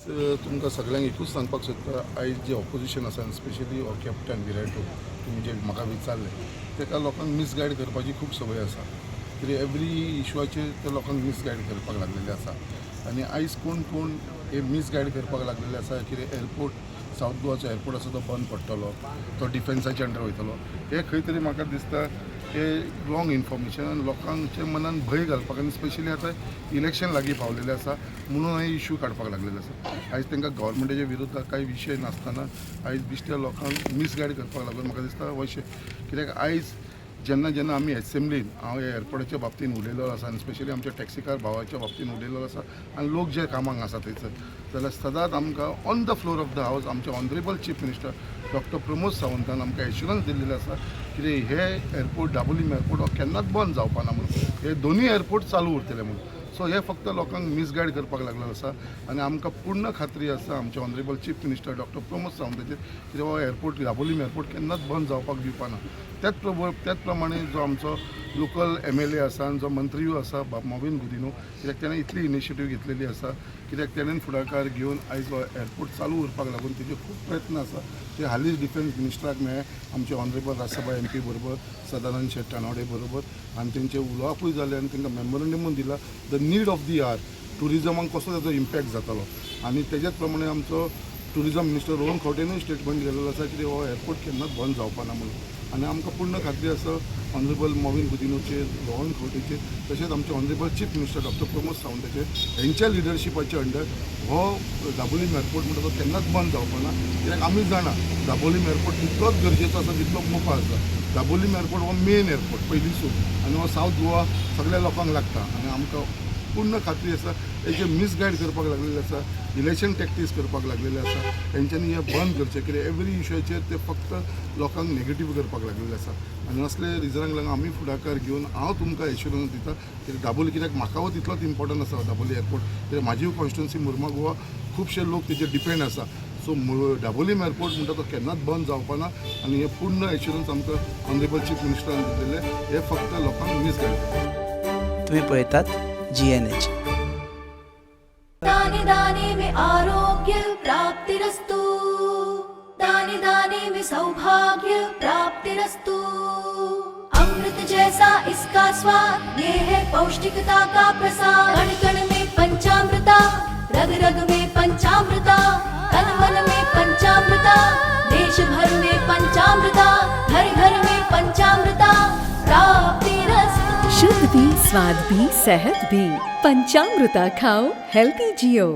तुमकां सगळ्यांक एकूच सांगपाक सोदता, आयज जे ऑपोजिशन आसा आनी स्पेशली हो कॅप्टन विराटो, तुमी जे म्हाका विचारलें, ताका लोकांक मिसगायड करपाची खूब संवय आसा. कित्याक एवरी इशूआचेर ते लोकांक मिसगायड करपाक लागलेले आसा आनी आयज कोण कोण हे मिसगायड करपाक लागलेले आसा. कितें एअरपोर्ट, सावथ गोवाचो एअरपोर्ट आसा तो बंद पडटलो, तो डिफेन्साच्या अंडर वयतलो, हे खंय तरी म्हाका दिसता हे रॉंग इन्फॉर्मेशन आनी लोकांच्या मनान भंय घालपाक आनी स्पेशली आतां इलेक्शन लागीं पावलेलें आसा म्हणून हे इशू काडपाक लागलेले आसा. आयज तांकां गव्हर्मेंटाच्या विरुद्ध कांय विशय नासतना आयज बिश्ट्या लोकांक मिसगायड करपाक लागून म्हाका दिसता वशें. कित्याक आयज जेन्ना जेन्ना आमी एसेंब्लीन हांव ह्या एअरपोर्टाच्या बाबतीन उलयलेलो आसा आनी स्पेशली आमच्या टॅक्सीकार भावाच्या बाबतीन उलयलेलो आसा आनी लोक जे कामाक आसा थंयसर, जाल्यार सदांच आमकां on the floor of the house आमचे honourable chief minister doctor Pramod सावंतान आमकां एश्युरन्स दिल्लेले आसा कितें हे एअरपोर्ट, दाबोलीम एअरपोर्ट हो केन्नाच बंद जावपा ना म्हणून, हे दोनूय एअरपोर्ट चालू उरतले म्हणून. सो हे फक्त लोकांक मिसगायड करपाक लागलेलो आसा आनी आमकां पूर्ण खात्री आसा आमचे honourable chief minister doctor Pramod सावंताचेर कित्याक हो एअरपोर्ट, दाबोलीम एअरपोर्ट केन्नाच बंद जावपाक दिवपा ना. त्याच प्रमाणे जो आमचो लोकल एमएलए आसा आनी जो मंत्रीय आसा बाब मॉवीन गुदिन्हो, कित्याक तेणें इतली इनिशिएटीव घेतलेली आसा, कित्याक तेणेन फुडाकार घेवन आयज हो एअरपोर्ट चालू उरपाक लागून तेजे खूब प्रयत्न आसा. ते हालींच डिफेन्स मिनिस्टराक मेळ्ळे आमचे ऑनरेबल राज्यसभा एमपी बरोबर, सदानंद शेट तानावडे बरोबर, आनी तेंचे उलोवपूय जालें आनी तांकां मेमोरंडमूय दिला the need of the hour, टुरिजमाक कसो ताजो इम्पॅक्ट जातलो. आनी तेज्याच प्रमाणे आमचो टुरिजम मिनिस्टर रोहन खंवटेनूय स्टेटमेंट दिलेलो आसा की हो एअरपोर्ट केन्नाच बंद जावपा ना म्हणून. आनी आमकां पूर्ण खात्री आसा ऑनरेबल मॉवीन गुदिनोचेर, रोहन खंवटेचेर, तशेंच आमचे honourable chief minister doctor Pramod सावंताचेर, हेंच्या लिडरशिपाच्या अंडर हो दाबोलीम एअरपोर्ट म्हणटा तो केन्नाच बंद जावपा ना. कित्याक आमी जाणा दाबोलीम एअरपोर्ट तितलोच गरजेचो आसा जितलो मोपा आसा. दाबोलीम एअरपोर्ट हो मेन एअरपोर्ट पयलींसून आनी हो सावथ गोवा सगळ्या लोकांक लागता आनी आमकां पूर्ण खात्री आसा हे जे मिसगायड करपाक लागलेले आसा, इलेक्शन टॅक्टीस करपाक लागलेले आसा, तेंच्यांनी हें बंद करचें. कित्याक एवरी इशूचेर ते फक्त लोकांक नेगेटीव करपाक लागलेले आसा आनी असले रिजनाक लागून आमी फुडाकार घेवन हांव तुमकां एश्युरन्स दिता कित्याक दाबोली, कित्याक म्हाका हो तितलोच इम्पॉर्टंट आसा दाबोली एअरपोर्ट, कित्याक म्हाजी कॉन्स्टिट्युन्सी मुर्मा गोवा खुबशे लोक तेजेर डिपेंड आसा. सो दाबोलीम एअरपोर्ट म्हणटा तो केन्नाच बंद जावपा ना आनी हें पूर्ण एश्युरन्स आमकां ऑनरेबल चीफ मिनिस्टरान दिलेलें. हें फक्त लोकांक मिसगायड तुम्ही पळयतात जीएनएच. दाने दाने में आरोग्य प्राप्तिरस्तु, दाने दाने में सौभाग्य प्राप्तिरस्तु. अमृत जैसा इसका स्वाद, ये है पौष्टिकता का प्रसाद. कण कण में पंचामृता, रग रग में पंचामृता, तन मन में पंचामृता, देश भर में पंचामृता, घर घर में पंचामृता प्राप्तिरस्तु. शुद्ध भी, स्वाद भी, सेहत भी. पंचामृता खाओ, हेल्दी जियो.